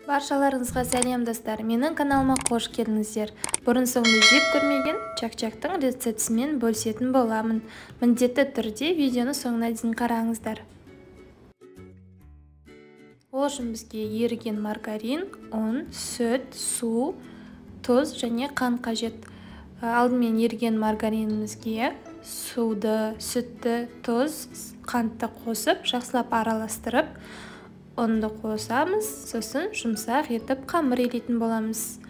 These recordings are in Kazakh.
Баршаларыңызға сәлем достар, менің каналыма қош келдіңіздер. Бұрын соңды жеп көрмеген чак-чактың рецептісімен бөлісетін боламын. Міндетті түрде видеоны соңына дейін қараңыздар. Ол үшін бізге еріген маргарин, ұн, сүт, су, тұз және қант қажет. Алдымен еріген маргаринімізге суды, сүтті, тұз, қантты қосып, жақсылап араластырып, ұнды қосамыз, сосын жұмсақ етіп қамыр илейтін боламыз.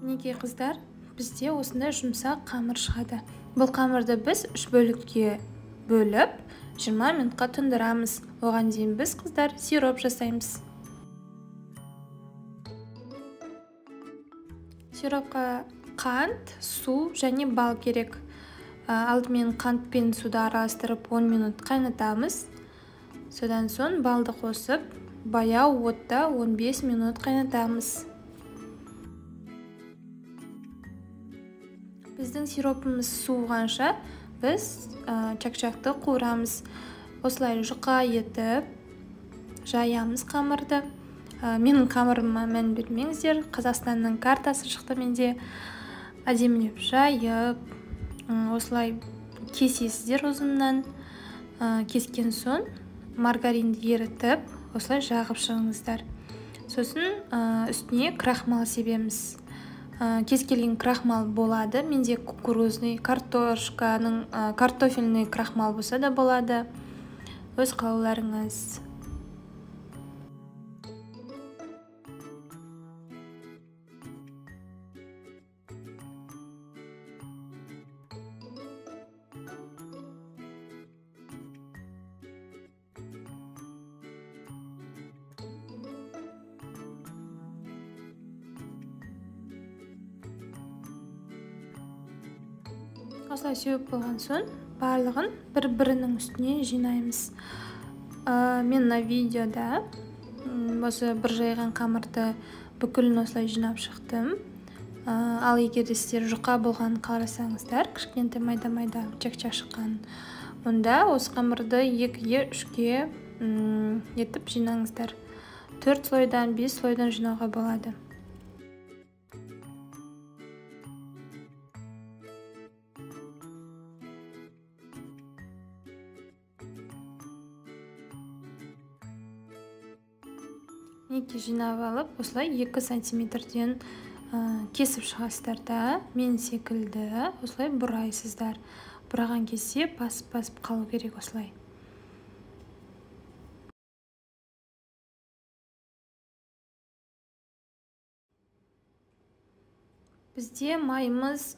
Мінекей қыздар, бізде осындай жұмсақ қамыр шығады. Бұл қамырды біз 3 бөлікке бөліп, 20 минутқа тұндырамыз. Оған дейін біз, қыздар, сироп жасаймыз. Сиропқа қант, су және бал керек. Алдымен қант пен суды араластырып 10 минут қайнатамыз. Содан соң балды қосып, баяу отта 15 минут қайнатамыз. Біздің сиропымыз суығанша біз чак-чакты қуырамыз. Осылай жұқа етіп жаямыз қамырды. Менің қамырыма мән бермеңіздер, Қазақстанның картасы шықты менде. Әдемілеп жайып, осылай кесесіздер ұзыннан. Кескен соң маргаринді ерітіп, осылай жағып шығыңыздар. Сосын үстіне крахмал себеміз. Кез келген крахмал болады. Менде кукурузный, картошканың, картофельный крахмал болса да болады. Өз қалауларыңыз. Осылай сеуіп болған соң барлығын бір-бірінің үстіне жинаймыз. Мен мына видеода осы бір жайған қамырды бүкілін осылай жинап шықтым. Ал егер де сіздер жұқа болғанын қаласаңыздар, кішкентай майда-майда чак-чак шыққан, онда осы қамырды 2-ге, 3-ге етіп жинаңыздар. 4 слойдан, 5 слойдан жинауға болады. Мінекей жинап алып, осылай 2 сантиметрден кесіп шығасыздар да, мен секілді осылай бұрайсыздар. Бұраған кезде басып-басып қалу керек осылай. Бізде майымыз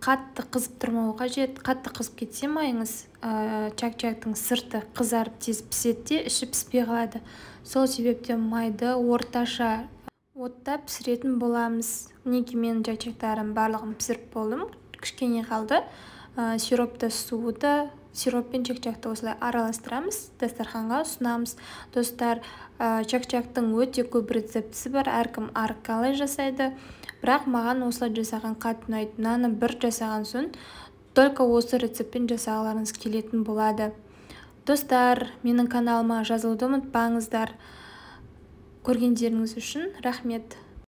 қатты қызып тұрмауы қажет. Қатты қызып кетсе майыңыз, чак-чактың сырты қызарып тез піседі де, іші піспей қалады. Сол себептен майды орташа отта пісіретін боламыз. Мінекей менің чак-чактарым барлығын пісіріп болдым. Кішкене қалды. Сиропты суды, сироп пен чак-чакты осылай араластырамыз, дастарханға ұсынамыз. Достар, чак-чактың өте көп рецептісі бар, әркім әрқалай жасайды. Бірақ маған осылай жасаған қатты ұнайды. Мынаны бір жасаған соң только осы рецептпен жасағыларыңыз келетін болады. Достар, менің каналыма жазылуды ұмытпаңыздар. Көргендеріңіз үшін рахмет.